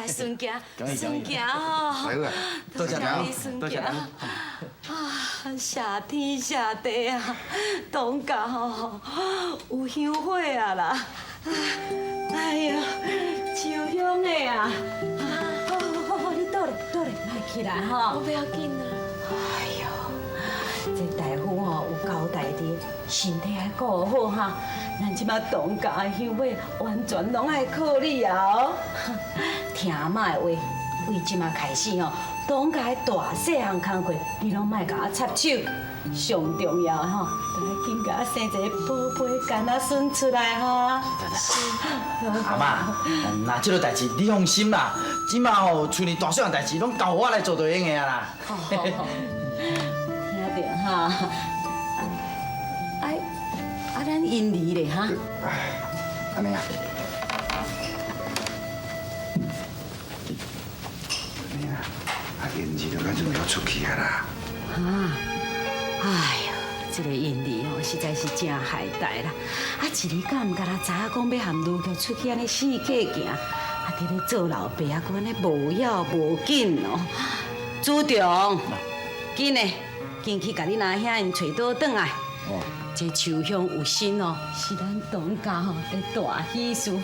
來孫行，孫行吼，多謝你孫多謝行。啊，謝天謝地啊，當家吼有香火啊啦！哎呦，秋香的啊，好好好，你倒咧倒咧，莫起來吼。我不要緊啊。哎呦，這大夫吼有交代你，身體愛顧好哈。咱這馬當家的香火完全攏愛靠你啊！哦，聽阿嬤的話，為這馬開始吼，當家的大細項工課，你攏莫共我插手。上重要的吼，就愛緊共我生一個寶貝干仔孫出來哈。阿嬤，那這個代誌你放心啦，這馬吼厝裡大細項代誌攏交我來做就用的啊啦。聽著哈，哎，啊，咱英兒咧哈？按呢啊。按呢啊，啊英兒就較準備要出去啊啦。啊，哎呦，這個英兒哦，實在是真害代啦！啊，一日敢毋敢若知影講欲和盧菊出去按呢四界行，啊，佇咧做老爸啊，閣按呢無要無緊哦。子長，緊嘞，緊去共恁阿兄𪜶揣倒轉來。哦。這秋香有身哦，是咱當家吼的大喜事，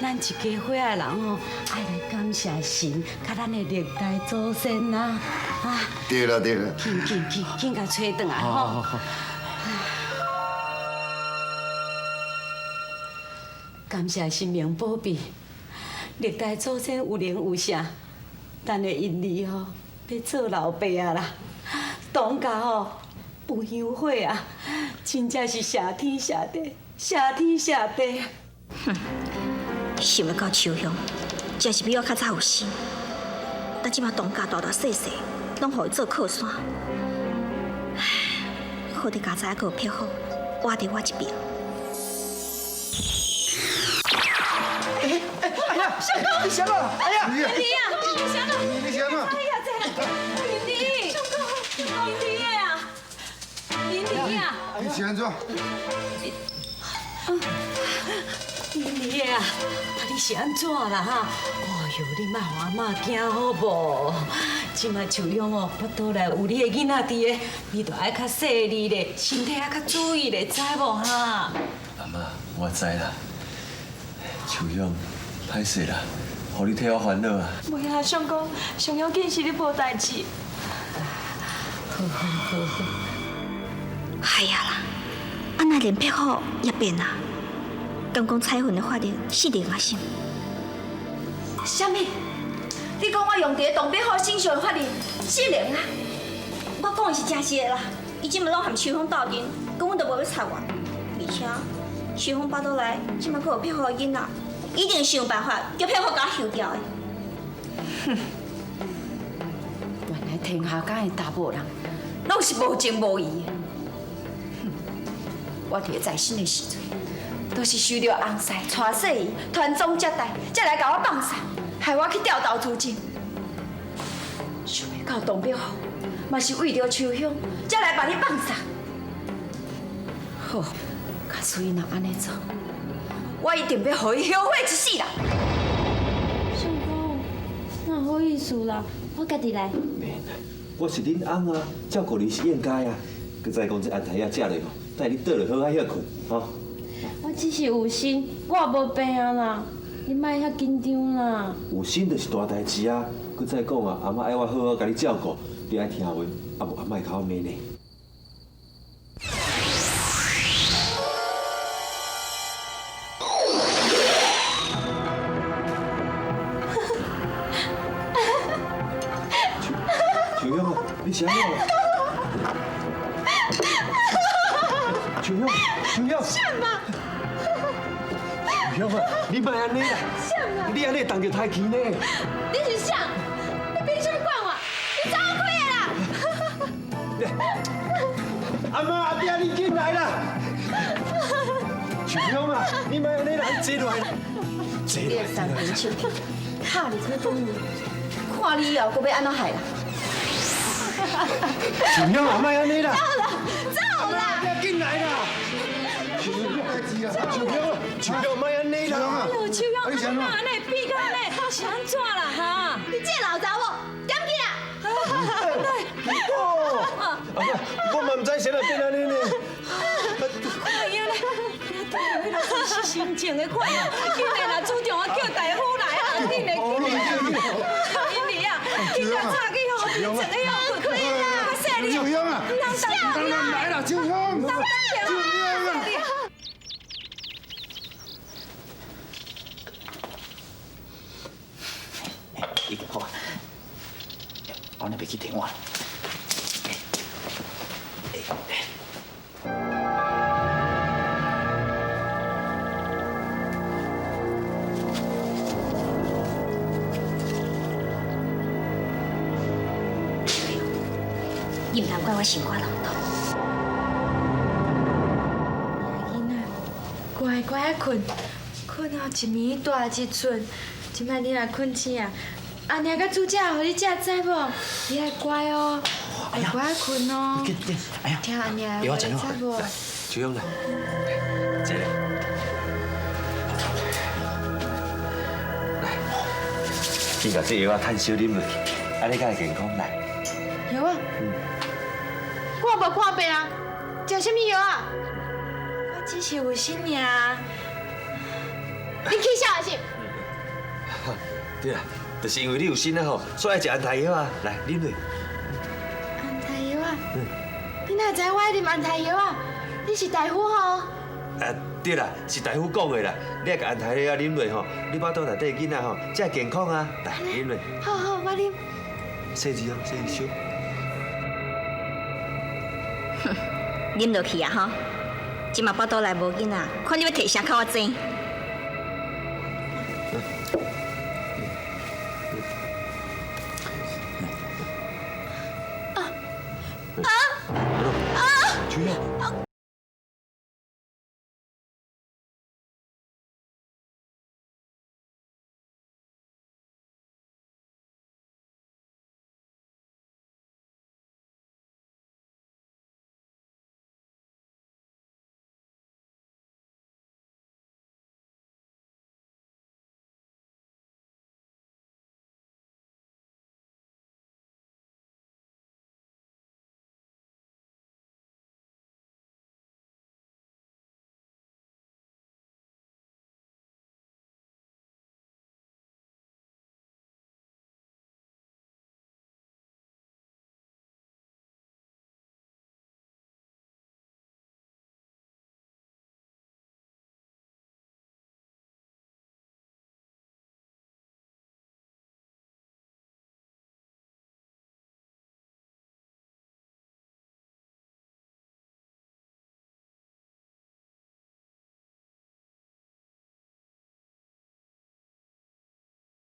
咱一家伙仔的人吼，愛來感謝神，佮咱的歷代祖先啊！啊，對啦對啦。緊緊緊緊共揣轉來吼！感謝神明保庇，歷代祖先有靈有聖，咱的英兒吼欲做老爸啊啦，當家吼有香火啊，真正是謝天謝地，謝天謝地。哼，想欲到秋香，真是比我較早有心。但這馬當家大大細細，攏予伊做靠山。唉，好佇家在閣有碧虎，倚佇我這邊。哎呀，你啥啊？哎呀，你啊，你啥啊？哎呀，這英兒，英兒啊，英兒啊，你是按怎？英兒啊，啊你是按怎啦哈？哦喲，你莫予阿嬤驚好無？這馬秋香哦，腹肚內有你的囡仔佇咧，你著愛較細膩咧，身體愛較注意咧，知無哈？阿嬤，我知啦。秋香，歹勢啦，予你替我煩惱啊。袂啊，相公，上要緊是你無代誌。好好好好。哎呀啦，啊那連碧虎也變啊，敢講彩雲的法力失靈啊啥？啥物？你講我用佇董碧虎身上的法力失靈啊？我講的是真實的啦，伊這馬攏和秋香鬥陣，根本就無欲睬我。而且秋香腹肚內這馬閣有碧虎的囡仔，一定想辦法叫碧虎共我休掉的。哼！原來天下間的查某人，攏是無情無義的。哼！我佇咧在生的時陣，都是受著翁婿娶細伊，傳宗接代，才來共我放散，害我去掉頭自盡。想欲到董碧虎，嘛是為著秋香，才來共你放散。好，假使伊若按呢做，我一定欲予伊後悔一世人。相公，哪好意思啦，我家己來。免啦，我是恁翁啊，照顧你是應該啊。閣再講這安胎藥食落吼，等你倒落好好歇睏，吼。我只是有心，我也無病啊啦，你莫遐緊張啦。有心就是大代誌啊！閣再講啊，阿嬤愛我好好共你照顧，你愛聽話，啊無阿嬤會共我罵呢。秋香啊，你是按怎？秋香，秋香。啥嘛？秋香啊，你莫按呢啦！你按呢動著胎氣呢？你是誰？你憑啥物管我？你走開啦！阿嬤阿爹，你緊來啦！秋香啊，你莫按呢啦，你坐落來。坐你落的三魂七魄，拍入去房裡，看你以後閣欲按怎害人？秋香啊，莫按呢啦！走啦，走啦！阿爹，緊來啦！秋香，秋香啊！秋香，莫按呢啦！哎呦，秋香，你哪按呢变甲按呢？是按怎啦哈？你这个老查某，点起来！哦，我嘛毋知啥来变按呢呢。哎呀，咧，是心情的款哦，紧来啦，主动啊叫大夫来啊，紧来紧来，英儿啊，紧来早去吼，变床去吼，困啦，较细腻。秋香啊，当然来啦，秋香，秋香啊。已经好啊，我呢袂去电话。你毋通怪我生活浪荡。囡仔，乖乖仔睏，睏哦一暝大一寸。这摆你若睏醒啊，阿娘佮煮食，予你食知无？你爱乖哦，爱乖仔睏哦。听阿娘的话，知无？秋香来，坐来。来，先共这药仔趁烧啉落去，按呢才会健康来。药啊？我无看病啊，食啥物药啊？我只是有心尔。你起痟还是？对啦，就是因为你有心啊吼，所以爱食安胎药啊。来，啉落。安胎药啊？你哪知我爱啉安胎药啊？你是大夫吼？啊，对啦，是大夫讲的啦。你爱共安胎药啉落吼，你腹肚内底囡仔吼才会健康啊。来，啉落。好好，我啉。细致哦，细致烧。哼，啉落去啊吼！这马腹肚内无囡仔，看你欲提啥较我济。啊！秋香。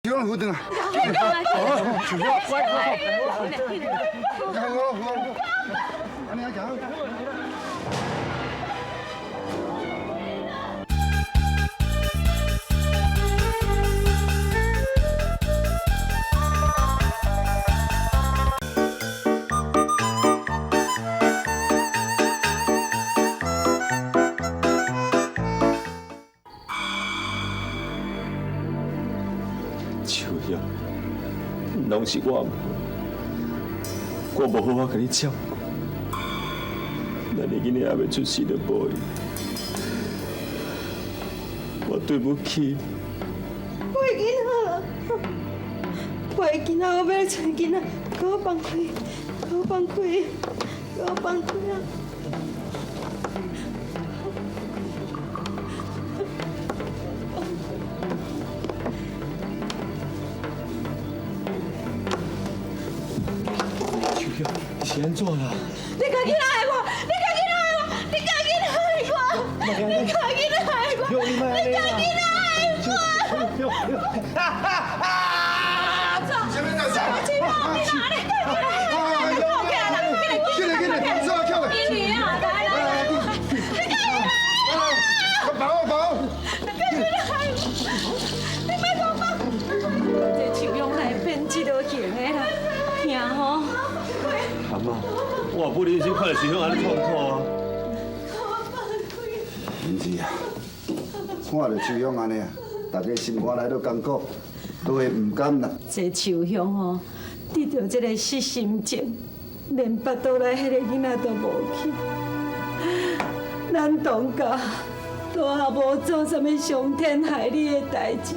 秋香，扶转来。秋香，乖乖。好，好，按呢行。秋香，拢是我毋好，我无好好共你照顾，咱的囡仔犹未出世就无去，我对不起。我的囡仔啦，我的囡仔，我欲来揣囡仔，予我放开，予我放开，予我放开啊！秋香，你是按怎啦？你家己来害我！你家己来害我！你家己来害我！你家己来害我！你家己来害我！什么代志？秋香，你哪里？你起来啦！起来，起来，走，起来。英儿啊，来来来，你家己来害我！放我，放我！你家己来害我！你莫讲我！这秋香哪会变这落型的啦？疼吼！阿妈，我也不忍心看著秋香按呢痛苦啊。英子啊，看著秋香按呢啊，大家心肝內都艱苦，都會毋甘啦。這秋香吼，得著這个失心症，連腹肚內彼个囡仔都無去。咱唐家都也無做啥物傷天害理的代誌，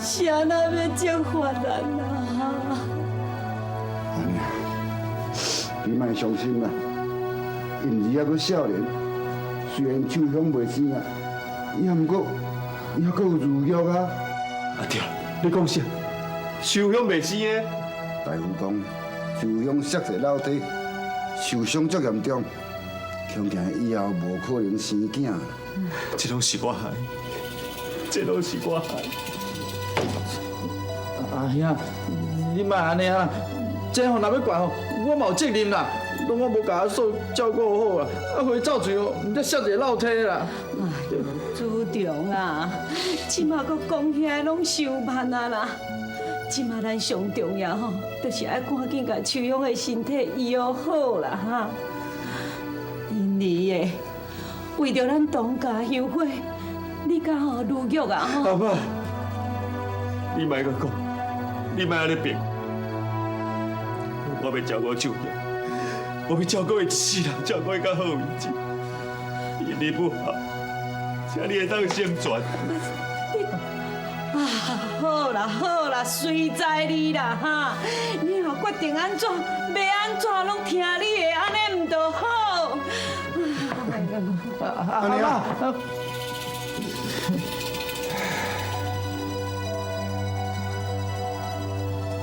是按怎欲責罰咱啊？按呢啊，你莫傷心啦，因兒猶閣少年，雖然秋香袂生啊，伊毋過伊猶閣有如玉啊。啊對，你講啥？秋香袂生的？大夫講，秋香摔一個落體，受傷足嚴重，恐驚以後無可能生囝。這攏是我害，這攏是我害。阿兄，你莫按呢啊！這吼若欲怪吼，我嘛有責任啦。攏我無共阿嫂照顧好啦，啊，予伊走出去，毋才摔一個落體啦。哎喲，子長啊，這馬閣講起來攏傷慢啊啦。這馬咱上重要吼，就是愛趕緊共秋香的身體醫好啦哈。因為的，為著咱唐家香火，你佮吼如玉啊吼。阿媽，你莫閣講，你莫按呢逼，我欲照顧秋香，我欲照顧伊一世人，照顧伊到好為止。因你不好，請你會當成全。啊，好啦好啦，隨在你啦哈！你若決定按怎，欲按怎攏聽你的，按呢毋就好？阿媽，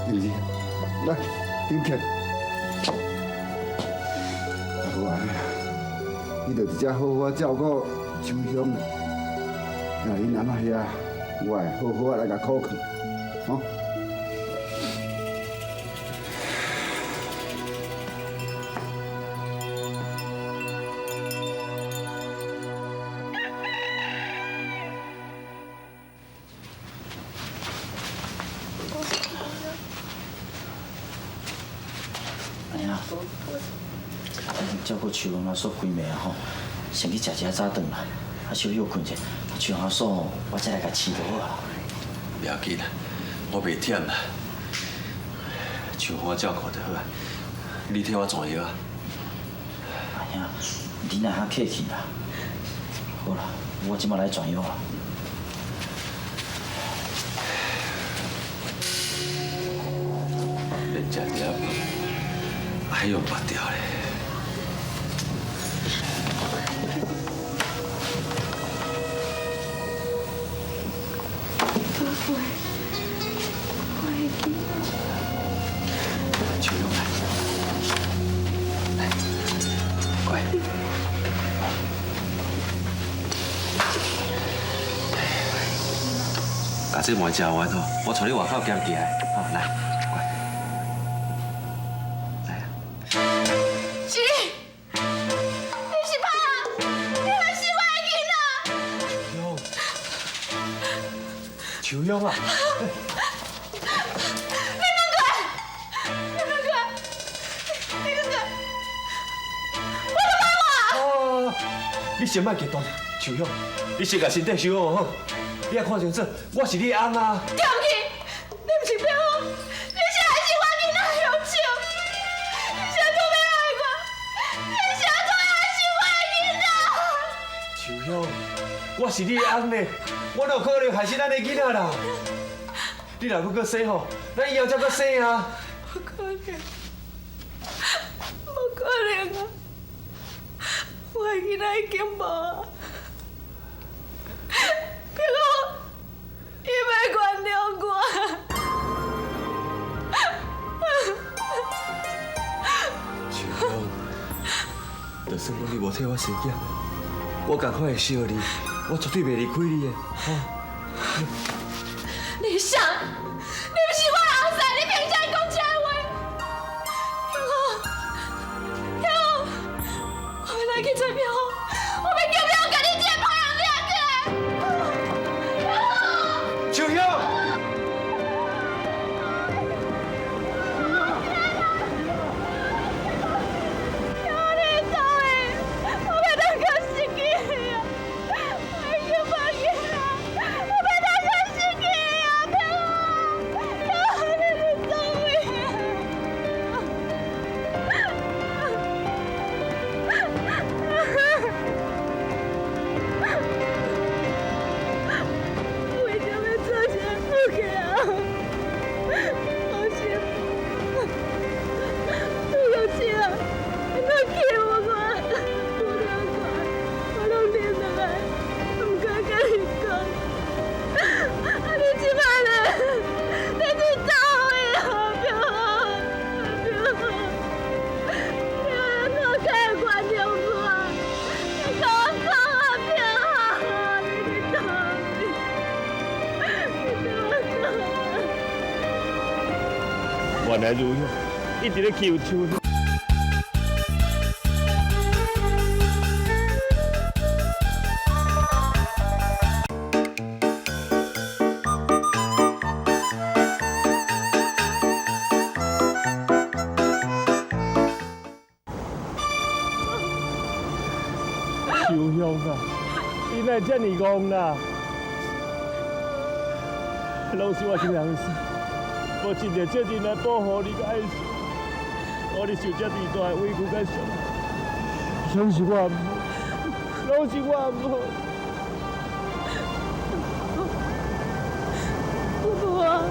英兒，來，頂起。好啊，你就直接好好照顧秋香。若𪜶阿媽遐，我會好好仔來共苦勸，吼。阿兄，照顧秋香阿嫂規暝啊吼，先去食一下早頓啦，啊小休睏者，秋香阿嫂我再來共飼就好啊。袂要緊啦，我袂忝啦，秋香我照顧就好啊。你替我轉藥啊。阿兄，你若較客氣啦。好啦，我這馬來轉藥啦。連食一仔飯，還用拔掉咧。寶貝，我的囡仔。秋香來，來，乖。共這糜食完吼，我帶你外口行行，好來，乖，來啊。是，你是拍，你害死我的囡仔。秋香，秋香啊！你放開！你放開！你放開！我都放我！哦，你先莫激動，秋香，你先共身體收好好，你愛看清楚，我是你的翁啊！對毋起，你毋是騙我，你是害死我囡仔的兇手，你是按怎欲害我？你是按怎害死我的囡仔？秋香，我是你的翁呢，我哪有可能害死咱的囡仔啦？你若欲閣生吼，咱以後才閣生啊！無可能，無可能啊！我的囡仔已經無啊！別講，伊袂原諒我。秋香，就算講你無替我生囝，我仝款會惜你，我絕對袂離開你的，吼！你誰？你毋是我的翁婿，你憑啥講這話？天后，我欲來去揣表，我欲叫表共你這个歹人掠起來！秋香。你走的，我欲當甲失去啊！我已經放原來如玉一直咧欺負秋香。秋香啊，你哪會這麼戇啦？攏是我這人死，無盡著責任來保護你佮愛心，予你受這麼大的委屈佮傷害，攏是我毋好，攏是我毋好。我無啊，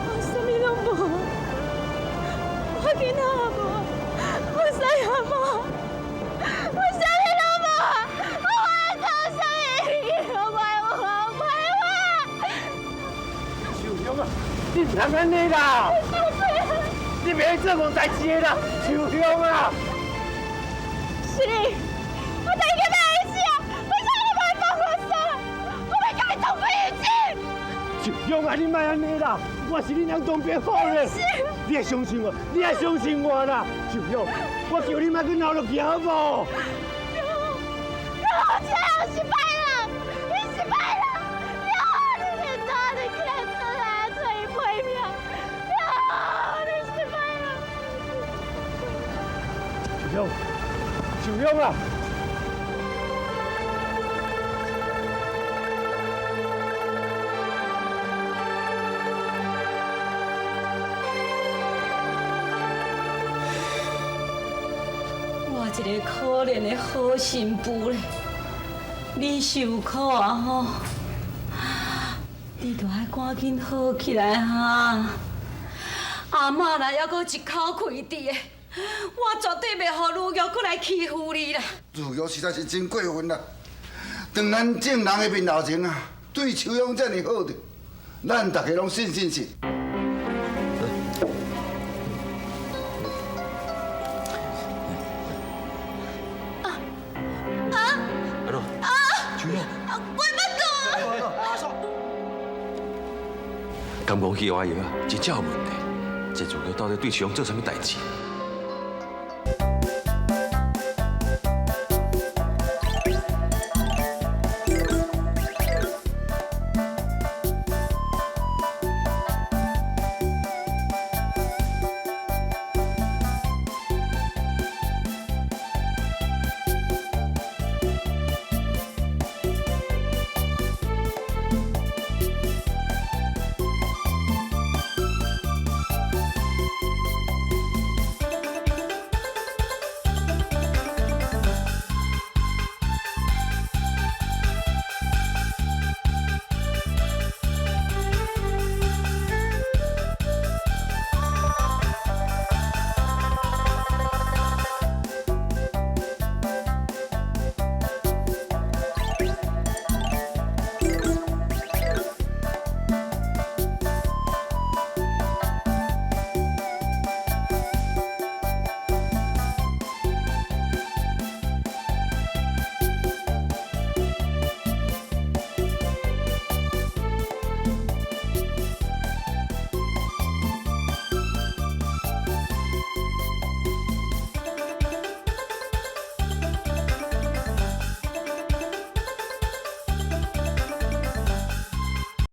我啥物攏無，我囡仔也無，我啥也無，我啥物攏無，我愛靠啥物？我無愛我，我愛我。秋香啊，你毋通按呢啦！你袂使做戇代誌的啦，秋香啊！是你，我第一個欲死啊！為啥你無愛放我走？我欲共你同歸於盡！秋香啊，你莫按呢啦，我是恁翁東伯父咧，你愛相信我，你愛相信我啦，秋香，我求你莫閣鬧落去好無？我這樣失敗了，你失敗了，你連早就起來出來找伊賠命，你失敗了。秋香，秋香啊！我一个可憐的好新婦咧，你受苦啊吼！你著愛趕緊好起來哈！阿嬤若猶閣一口氣佇的，我絕對袂予女玉閣來欺負你啦！如玉實在是真過分啦！當咱眾人的面頭前啊，對秋香這麼好著，咱大家攏信信信。阿诺，秋香，我巴肚。敢講去挖藥啊，真正有問題。這如玉到底對秋香做啥物代誌？